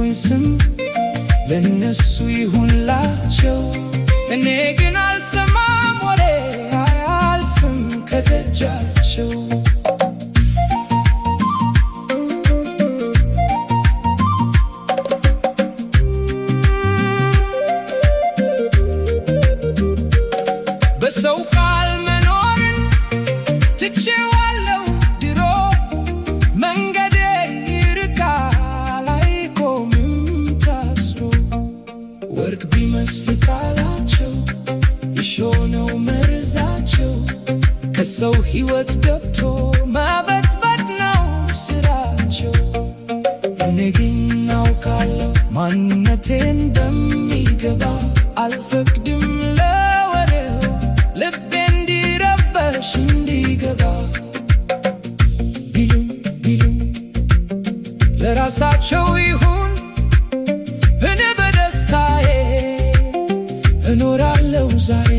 የሰጡኝ ስም ለነሱ ይሁንላቸው። እኔ ግን አልሰማም፣ ወሬ አያልፍም ከደጃቸው። በሰው ቃል መኖርን ትቼዋለሁ ድሮ። መንገዴ ይርቃል፣ አይቆምም ታስሮ። ወርቅ ቢመስል ቃላቸው፣ እሾህ ነው መርዛቸው። ከሰው ሕይወት ገብቶ መበጥበጥ ነው ስራቸው። እኔ ግን አውቃለሁ ማንነቴን በሚገባ። አልፈቅድም ለወሬው ልቤ እንዲረበሽ፣ እንዲገባ። ቢሉም ቢሉም ለራሳቸው ይሁን፣ እኔ በደስታዬ እኖራለሁ ዛሬ።